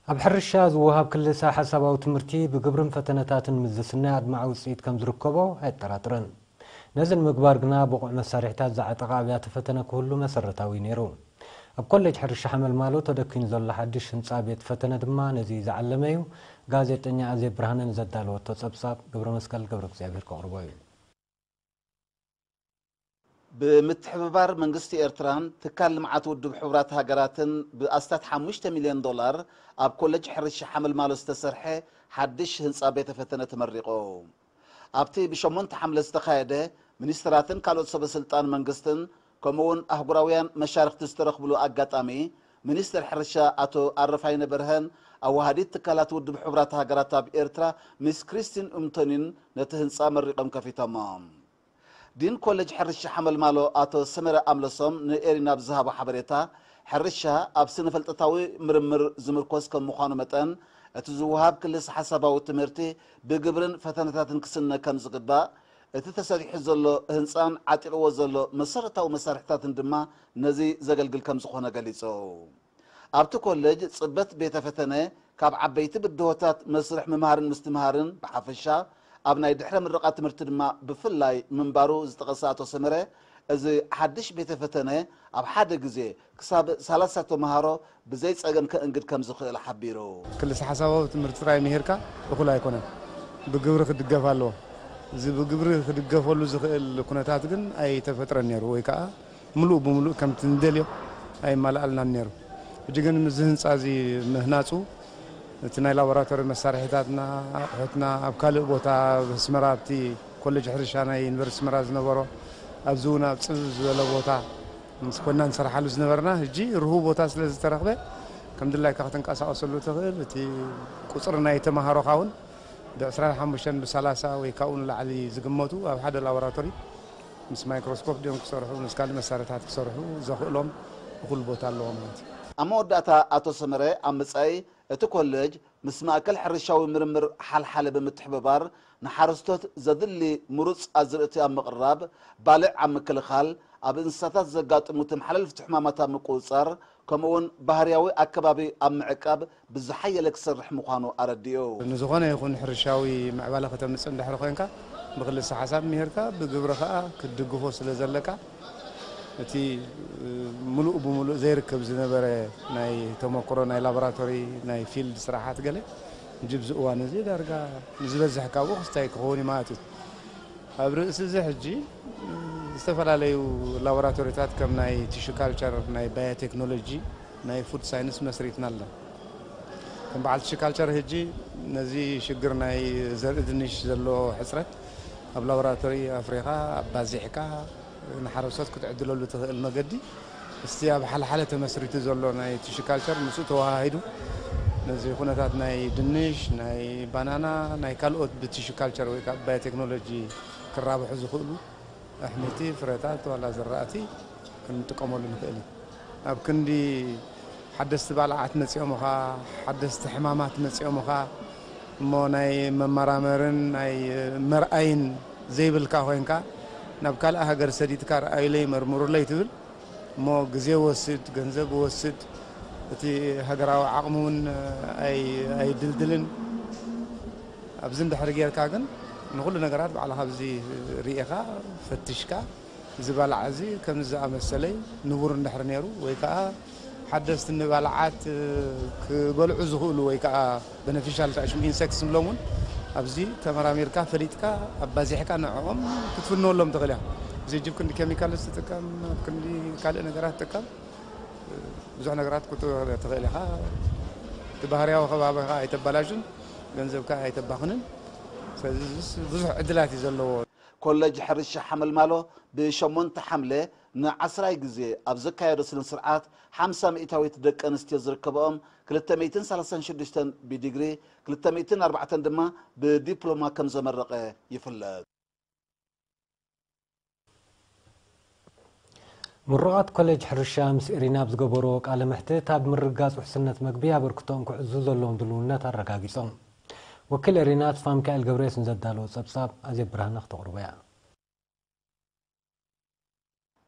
ኣብ ሕርሻ ዝወሃብ ክልሰ ሓሳባዊ ትምህርቲ ብግብርን ፈተነታትን ምስ ዝስነ ኣድማዒ ውፅኢት ከም ዝርከቦ ኣየጠራጥርን። ነዚ ንምግባር ግና ብቑዕ መሳርሒታት ዝዓጠቓ ኣብያተ ፈተነ ክህሉ መሰረታዊ ነይሩ። ኣብ ኮሌጅ ሕርሻ ሓመልማሎ ተደኪኑ ዘሎ ሓድሽ ህንፃ ቤት ፈተነ ድማ ነዚ ዝዓለመ እዩ። ጋዜጠኛ ኣዜብ ብርሃነ ንዘዳለወቶ ፀብፃብ ገብረ መስቀል ገብረ እግዚኣብሔር ከቕርቦ እዩ። ብምትሕብባር መንግስቲ ኤርትራን ትካል ልምዓት ውድብ ሕቡራት ሃገራትን ብኣስታት ሓሙሽተ ሚልዮን ዶላር ኣብ ኮለጅ ሕርሻ ሓመልማሎ ዝተሰርሐ ሓድሽ ህንፃ ቤተ ፈተነ ተመሪቑ። ኣብቲ ብሸሞንተ ሓምለ ዝተኻየደ ሚኒስትራትን ካልኦት ሰበ ስልጣን መንግስትን ከምኡ እውን ኣህጉራውያን መሻርኽቲ ዝተረኽብሉ ኣጋጣሚ ሚኒስትር ሕርሻ ኣቶ ኣረፋይነ በርሀን ኣዋሃዲት ትካላት ውድብ ሕቡራት ሃገራት ኣብ ኤርትራ ሚስ ክሪስቲን ኡምቶኒን ነቲ ህንፃ መሪቖም ከፊቶሞ። ዲን ኮሌጅ ሕርሻ ሓመልማሎ ኣቶ ሰመረ ኣምለሶም ንኤሪና ብዝሃቦ ሓበሬታ፣ ሕርሻ ኣብ ስነ-ፈልጠታዊ ምርምር ዝምርኮስ ከም ምዃኑ መጠን፣ እቲ ዝወሃብ ክልስ ሓሳባዊ ትምህርቲ ብግብርን ፈተነታትን ክስነ ከም ዝግባእ፣ እቲ ተሰሪሑ ዘሎ ህንፃን ዓጢቕዎ ዘሎ መሰረታዊ መሳርሕታትን ድማ ነዚ ዘገልግል ከም ዝኾነ ገሊጹ። ኣብቲ ኮሌጅ ጽበት ቤተ ፈተነ ካብ ዓበይቲ ብድሆታት መስርሕ ምምሃርን ምስትምሃርን ብሓፈሻ ኣብ ናይ ድሕረ ምረቓ ትምህርቲ ድማ ብፍላይ ምንባሩ ዝጠቐሰ ኣቶ ሰመረ፣ እዚ ሓድሽ ቤተ ፈተነ ኣብ ሓደ ግዜ ክሳብ ሰላሳ ተምሃሮ ብዘይ ጸገም ከእንግድ ከም ዝኽእል ሓቢሩ። ክልሰ ሓሳባዊ ትምህርቲ ጥራይ ምሂርካ እኹል ኣይኮነን፣ ብግብሪ ክድገፍ ኣለዎ። እዚ ብግብሪ ክድገፈሉ ዝኽእል ኩነታት ግን ኣይተፈጥረን ነይሩ ወይ ከዓ ምሉእ ብምሉእ ከምቲ ንደልዮ ኣይመልኣልናን ነይሩ። ሕጂ ግን ምስዚ ህንፃ እዚ ምህናፁ እቲ ናይ ላቦራቶሪ መሳርሒታትና ኣቑሑትና ኣብ ካልእ ቦታ ኣብ ኣስመራ ኣብቲ ኮሌጅ ሕርሻ ናይ ዩኒቨርሲቲ ኣስመራ ዝነበሮ ኣብዚ እውን ኣብ ፅብብ ዝበለ ቦታ ምስ ኮና ንሰርሓሉ ዝነበርና ሕጂ ርሁው ቦታ ስለ ዝተረኽበ ከም ድላይካ ክትንቀሳቐሰሉ ትኽእል እቲ ቁፅሪ ናይ ተምሃሮኻ እውን ብ ዕስራን ሓሙሽተን ብ ሰላሳ ወይ ካብኡ ንላዕሊ ዝግመቱ ኣብ ሓደ ላቦራቶሪ ምስ ማይክሮስኮፕ ድዮም ክሰርሑ ምስ ካልእ መሳርሕታት ክሰርሑ ዘኽእሎም እኹል ቦታ ኣለዎም ማለት እዩ። ኣብ መወዳእታ ኣቶ ሰመረ ኣብ መጻኢ እቲ ኮሌጅ ምስ ማእከል ሕርሻዊ ምርምር ሓልሓለ ብምትሕብባር ንሓረስቶት ዘድሊ ምሩጽ ኣዝርእቲ ኣብ ምቕራብ፣ ባልዕ ኣብ ምክልኻል፣ ኣብ እንስሳታት ዘጋጥሙ ተመሓላለፍቲ ሕማማት ኣብ ምቁጽጻር፣ ከምኡውን ባህርያዊ ኣከባቢ ኣብ ምዕቃብ ብዝሓየለ ክሰርሕ ምዃኑ ኣረዲኡ። ንዝኾነ ይኹን ሕርሻዊ ምዕባለ ከተምጽእ እንድሕሪ ኮይንካ ብክልሰ ሓሳብ ምሂርካ ብግብሪ ከኣ ክትድግፎ ስለ ዘለካ እቲ ምሉእ ብምሉእ ዘይርከብ ዝነበረ ናይ ተመክሮ ናይ ላቦራቶሪ ናይ ፊልድ ስራሓት ገለ ሕጂ ብዚ እዋን እዚ ዳርጋ ንዝበዝሕ ካብኡ ክስታይ ክኸውን እዩ ማለት እዩ። ኣብ ርእሲ እዚ ሕጂ ዝተፈላለዩ ላቦራቶሪታት ከም ናይ ቲሹ ካልቸር፣ ናይ ባዮቴክኖሎጂ፣ ናይ ፉድ ሳይንስ መስሪትና ኣለና። ከም በዓል ቲሹ ካልቸር ሕጂ ነዚ ሽግር ናይ ዘርኢ ድንሽ ዘሎ ሕፅረት ኣብ ላቦራቶሪ ኣፍሪኻ ኣባዚሕካ ንሓረስቶት ክትዕድለሉ ትኽእል መገዲ እስቲ ኣብ ሓለሓለ ተመስሪቱ ዘሎ ናይ ቲሹ ካልቸር ምስኡ ተወሃሂዱ ነዚ ኩነታት ናይ ድንሽ፣ ናይ ባናና፣ ናይ ካልኦት ብቲሹ ካልቸር ወይ ከዓ ባዮቴክኖሎጂ ክራብሑ ዝኽእሉ ኣሕምልቲ፣ ፍረታት ዋላ ዝራእቲ ክንጥቀመሉ ንኽእል እዩ። ኣብ ክንዲ ሓደስቲ ባልዓት መፂኦምኻ፣ ሓደስቲ ሕማማት መፂኦምኻ እሞ ናይ መመራመርን ናይ መርኣይን ዘይብልካ ኮይንካ ናብ ካልእ ሃገር ሰዲድካ ርኣዩለይ መርምሩለይ ትብል እሞ ግዜ ወስድ፣ ገንዘብ ወስድ፣ እቲ ሃገራዊ ዓቕሚ እውን ኣይድልድልን። ኣብዚ እንድሕሪ ጌርካ ግን ንኹሉ ነገራት ባዕልኻ ኣብዚ ርኢኻ ፈትሽካ እዚ ባልዓ እዚ ከምዚ ዝኣመሰለ ንቡር እንድሕሪ ነይሩ ወይ ከዓ ሓደስቲ ንባልዓት ክበልዑ ዝኽእሉ ወይ ከዓ በነፊሻል ታሽም ኢንሴክትስ ንብሎም እውን ኣብዚ ተመራሚርካ ፈሊጥካ ኣባዚሕካ ንዕኦም ክትፍንወሎም ትኽእል እያ። እዚ ጅብ ክንዲ ኬሚካል ዝጥቀም ኣብ ክንዲ ካልእ ነገራት ጥቀም ብዙሕ ነገራት ክትኽእል ኢኻ። እቲ ባህርያዊ ከባቢኻ ኣይተባላሹን፣ ገንዘብካ ኣይተባኽንን። ስለዚ ብዙሕ ዕድላት እዩ ዘለዎ። ኮለጅ ሕርሻ ሓመልማሎ ብሸሞንተ ሓምለ ንዓስራይ ግዜ ኣብ ዘካየዶ ስነ ስርዓት ሓምሳ ሚእታዊት ደቂ ኣንስትዮ ዝርከበኦም ክልተ ሚእትን ሰላሳን ሽዱሽተን ብዲግሪ ክልተ ሚእትን ኣርባዕተን ድማ ብዲፕሎማ ከም ዘመረቐ ይፍለጥ። ምሩቓት ኮሌጅ ሕርሻ ምስ ኤሪና ኣብ ዝገበርዎ ቃለ መሕትት ኣብ ምርግጋፅ ውሕስነት መግቢ ኣበርክቶኦም ክዕዙ ዘለዎም ድልውነት ኣረጋጊፆም። ወኪል ኤሪና ተስፋሚካኤል ገብረየስ ንዘዳለዎ ፀብፃብ ኣዜብ ብርሃነ ክተቕርቦ እያ።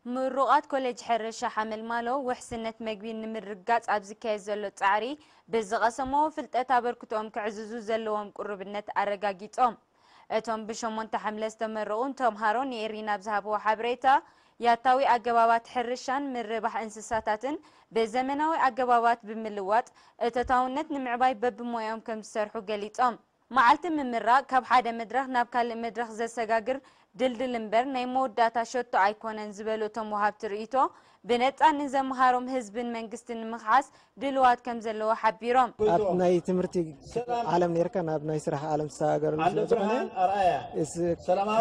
ምሩቓት ኮሌጅ ሕርሻ ሓመልማሎ ውሕስነት መግቢ ንምርግጋጽ ኣብ ዝካየድ ዘሎ ጻዕሪ ብዝቐሰምዎ ፍልጠት ኣበርክቶኦም ከዕዝዙ ዘለዎም ቅሩብነት ኣረጋጊጾም። እቶም ብሸሞንተ ሓምለ ዝተመረቑ ተምሃሮ ንኤሪና ኣብ ዝሃብዎ ሓበሬታ፣ ያታዊ ኣገባባት ሕርሻን ምርባሕ እንስሳታትን ብዘመናዊ ኣገባባት ብምልዋጥ እቶታውነት ንምዕባይ በብሞያኦም ከም ዝሰርሑ ገሊጾም። መዓልቲ ምምራቕ ካብ ሓደ መድረኽ ናብ ካልእ መድረኽ ዘሰጋግር ድልድል እምበር ናይ መወዳእታ ሸቶ ኣይኮነን ዝበሉ እቶም ወሃብቲ ርእይቶ፣ ብነጻ ንዘምሃሮም ህዝብን መንግስትን ንምኽሓስ ድልዋት ከም ዘለዎ ሓቢሮም። ኣብ ናይ ትምህርቲ ዓለም ነርካ ናብ ናይ ስራሕ ዓለም ተሰጋገረሉ ስለ ዝኾነ፣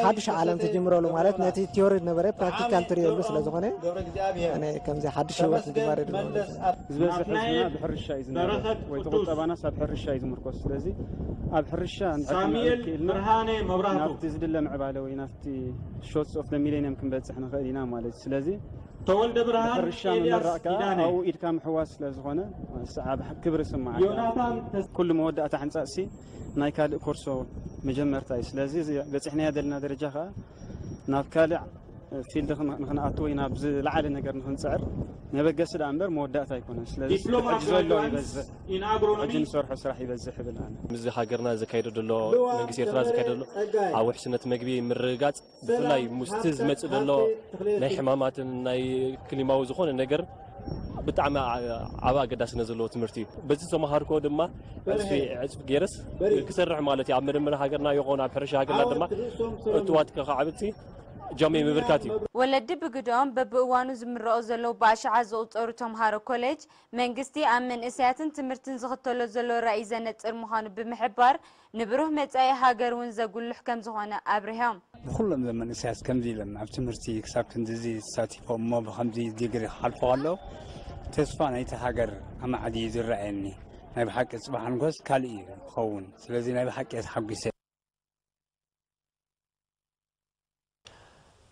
ሓድሽ ዓለም ትጅምረሉ ማለት ነቲ ቲዮሪ ነበረ ፕራክቲካል ትርእየሉ ስለ ዝኾነ፣ ኣነ ከምዚ ሓድሽ ህይወት ምጅማር እየ ድብል። ዝበዝሕ ህዝብና ብሕርሻ እዩ ዝነብር ወይ እቲ ቁጠባናስ ኣብ ሕርሻ እዩ ዝምርኮስ። ስለዚ ኣብ ሕርሻ እንድሕር ክንዕብል ክኢልና ናብቲ ዝድለ ምዕባለ ወይ ናብቲ ሾትስ ኦፍ ሚሌኒየም ክንበፅሕ ንኽእል ኢና ማለት እዩ። ስለዚ ተወልደ ብርሃን ብሕርሻ ምምራቕካ ኣብኡ ኢድካ ምሕዋስ ስለ ዝኾነ ኣብ ክብሪ ስማዓካ። ኩሉ መወዳእታ ሕንፃፅሲ ናይ ካልእ ኮርሶ መጀመርታ እዩ። ስለዚ በፂሕናዮ ዘለና ደረጃ ከዓ ናብ ካልእ ፊልድ ንክንኣቱ ወይ ናብ ዝለዓለ ነገር ንክንፅዕር መበገሲ ደኣ እምበር መወዳእታ ኣይኮነን። ስለዚ ሕጂ ዘሎ ይበዝሕ፣ ሕጂ ንሰርሖ ስራሕ ይበዝሕ ይብል ኣነ። ምስዚ ሃገርና ዘካይዶ ዘሎ መንግስቲ ኤርትራ ዘካይዶ ዘሎ ኣብ ውሕስነት መግቢ ምርግጋጽ ብፍላይ ምስቲ ዝመጽእ ዘሎ ናይ ሕማማትን ናይ ክሊማዊ ዝኾነ ነገር ብጣዕሚ ዓብ ኣገዳስነት ዘለዎ ትምህርቲ እዩ። በዚ ዝተምሃርኮ ድማ ዕጽፊ ዕጽፊ ገይረስ ክሰርሕ ማለት እዩ። ኣብ መደመር ሃገርና ይኾን ኣብ ሕርሻ ሃገርና ድማ እትዋት ከዓብቲ ጃሜ ምብርካት እዩ። ወለዲ ብግድኦም በብእዋኑ ዝምረቑ ዘለዉ ብኣሽሓት ዝቑጸሩ ተምሃሮ ኮሌጅ መንግስቲ ኣብ መንእሰያትን ትምህርትን ዝኽተሎ ዘሎ ራእይ ዘነጽር ምዃኑ ብምሕባር ንብሩህ መጻኢ ሃገር እውን ዘጉልሕ ከም ዝኾነ ኣብሪሆም። ብኩሎም ዘመን እሳያስ ከምዚ ኢለን ኣብ ትምህርቲ ክሳብ ክንድዚ ተሳቲፎም እሞ ብከምዚ ዲግሪ ክሓልፉ ከለዉ ተስፋ ናይቲ ሃገር ኣማዕዲ እዩ ዝረኣየኒ። ናይ ብሓቂ ጽባሕ ንጎስ ካልእ እዩ ክኸውን። ስለዚ ናይ ብሓቂ እየ ተሓጒሰ።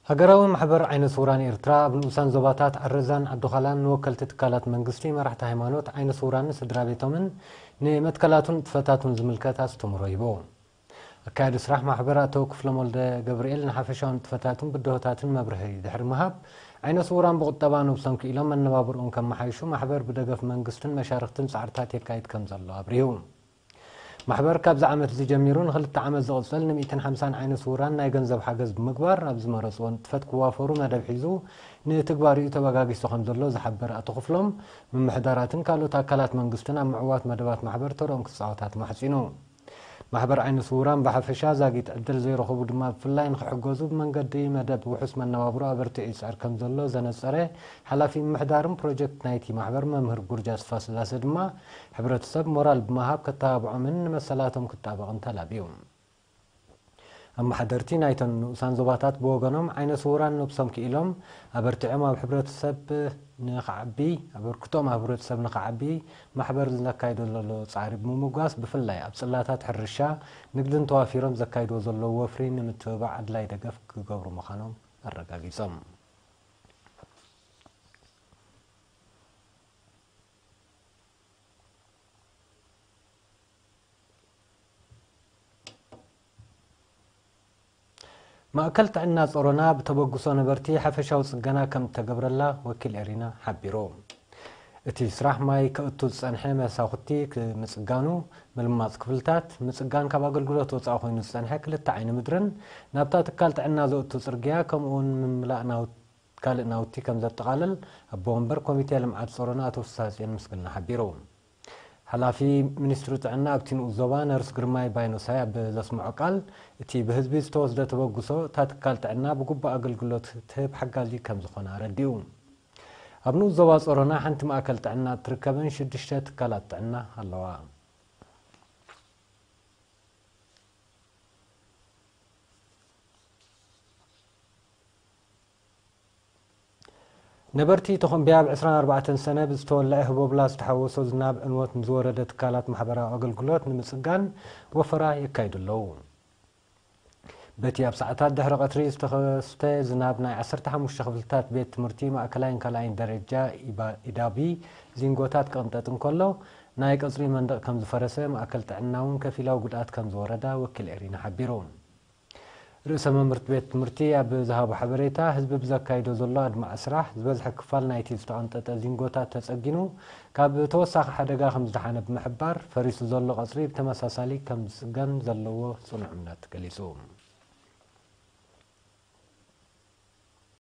ሃገራዊ ማሕበር ዓይነ ስውራን ኤርትራ ኣብ ንኡሳን ዞባታት ዓረዛን ዓዲዃላን ንወከልቲ ትካላት መንግስቲ፣ መራሕቲ ሃይማኖት፣ ዓይነ ስውራንን ስድራ ቤቶምን ንመትከላቱን ንጥፈታቱን ዝምልከት ኣስተምህሮ ሂቡ። ኣካያዲ ስራሕ ማሕበር ኣቶ ክፍሎም ወልደ ገብርኤል ንሓፈሻዊ ንጥፈታቱን ብድሆታትን መብርሂ ድሕሪ ምሃብ፣ ዓይነ ስውራን ብቁጠባ ነብሶም ክኢሎም መነባብርኦም ከመሓይሹ ማሕበር ብደገፍ መንግስትን መሻርኽትን ጻዕርታት የካይድ ከም ዘሎ ኣብሪሁ። ማሕበር ካብዚ ዓመት እዚ ጀሚሩ ንኽልተ ዓመት ዝቕጽል ን ሚእትን ሓምሳን ዓይነ ስውራን ናይ ገንዘብ ሓገዝ ብምግባር ኣብ ዝመረጽዎ ንጥፈት ክዋፈሩ መደብ ሒዙ ንትግባሪኡ ተበጋጊሱ ከም ዘሎ ዝሓበረ ኣቶ ክፍሎም፣ ምምሕዳራትን ካልኦት ኣካላት መንግስትን ኣብ ምዕዋት መደባት ማሕበር ተርኦም ክጻወታ ተማሕጺኑ። ማሕበር ዓይነ ስውራን ብሓፈሻ ዛጊት ዕድል ዘይረኸቡ ድማ ብፍላይ ንኽሕገዙ ብመንገዲ መደብ ውሑስ መነባብሮ ኣበርቲዑ ይጽዕር ከም ዘሎ ዘነጸረ ሓላፊ ምምሕዳርን ፕሮጀክት ናይቲ ማሕበር መምህር ጉርጃ ስፋስላሰ ድማ፣ ሕብረተሰብ ሞራል ብምሃብ ከተባብዖምን ንመሰላቶም ክጣበቕን ተላብዩ። ኣመሓደርቲ ናይተን ንኡሳን ዞባታት ብወገኖም፣ ዓይነ ስውራን ነብሶም ክኢሎም ኣበርቲዖም ኣብ ሕብረተሰብ ንኽዓቢ፣ ኣበርክቶም ኣብ ሕብረተሰብ ንኽዓቢ ማሕበር ዘካይዶ ዘሎ ጻዕሪ ብምምጓስ፣ ብፍላይ ኣብ ጽላታት ሕርሻ፣ ንግድን ተዋፊሮም ዘካይድዎ ዘለዉ ወፍሪ ንምትብባዕ ኣድላይ ደገፍ ክገብሩ ምዃኖም ኣረጋጊጾም። ማእከል ጥዕና ጾሮና ብተበግሶ ነበርቲ ሓፈሻዊ ጽገና ከም እተገብረላ ወኪል ኤሪና ሓቢሩ። እቲ ስራሕ ማይ ከእቱ ዝጸንሐ መሳኹቲ ምጽጋኑ፣ ምልማጽ ክፍልታት፣ ምጽጋን ካብ ኣገልግሎት ወጻኢ ኮይኑ ዝጸንሐ ክልተ ዓይኒ ምድርን ናብታ ትካል ጥዕና ዘእቱ ጽርግያ፣ ከምኡውን ምምላእ ናው-፣ ካልእ ናውቲ ከም ዘጠቓልል ኣቦ ወንበር ኮሚቴ ልምዓት ጾሮና ኣቶ ፍስሃጽዮን ምስግና ሓቢሩ። ሓላፊ ሚኒስትሪ ጥዕና ኣብቲ ንኡስ ዞባ ነርስ ግርማይ ባይኖሳይ ኣብ ዘስምዖ ቃል፣ እቲ ብህዝቢ ዝተወስደ ተበግሶ እታ ትካል ጥዕና ብግቡእ ኣገልግሎት ትህብ ሓጋዚ ከም ዝኾነ ኣረዲኡ። ኣብ ንኡስ ዞባ ጾሮና ሓንቲ ማእከል ጥዕና እትርከበን ሽዱሽተ ትካላት ጥዕና ኣለዋ። ነበርቲ ተኾምቢያ ኣብ ዕስራን ኣርባዕተን ሰነ ብዝተወልዐ ህቦብላ ዝተሓወሶ ዝናብ ዕንወት ንዝወረደ ትካላት ማሕበራዊ ኣገልግሎት ንምጽጋን ወፈራ የካይዱ ኣለዉ። በቲ ኣብ ሰዓታት ድሕሪ ቀትሪ ዝተኸስተ ዝናብ ናይ ዓሰርተ ሓሙሽተ ክፍልታት ቤት ትምህርቲ ማእከላይን ካልኣይን ደረጃ ኢባ-፣ ኢዳቢ ዚንጎታት ክቕንጠጥ እንከሎ፣ ናይ ቀጽሪ መንደቕ ከም ዝፈረሰ፣ ማእከል ጥዕና እውን ከፊላዊ ጉድኣት ከም ዝወረዳ ወኪል ኤሪና ሓቢሩ። ርእሰ መምህርት ቤት ትምህርቲ ኣብ ዝሃቦ ሓበሬታ፣ ህዝቢ ብዘካይዶ ዘሎ ኣድማዕ ስራሕ ዝበዝሐ ክፋል ናይቲ ዝተቐንጠጠ ሊንጎታት ተጸጊኑ ካብ ተወሳኺ ሓደጋ ከም ዝደሓነ ብምሕባር፣ ፈሪሱ ዘሎ ቀጽሪ ብተመሳሳሊ ከም ዝጽገን ዘለዎ ጽኑዕ እምነት ገሊጹ።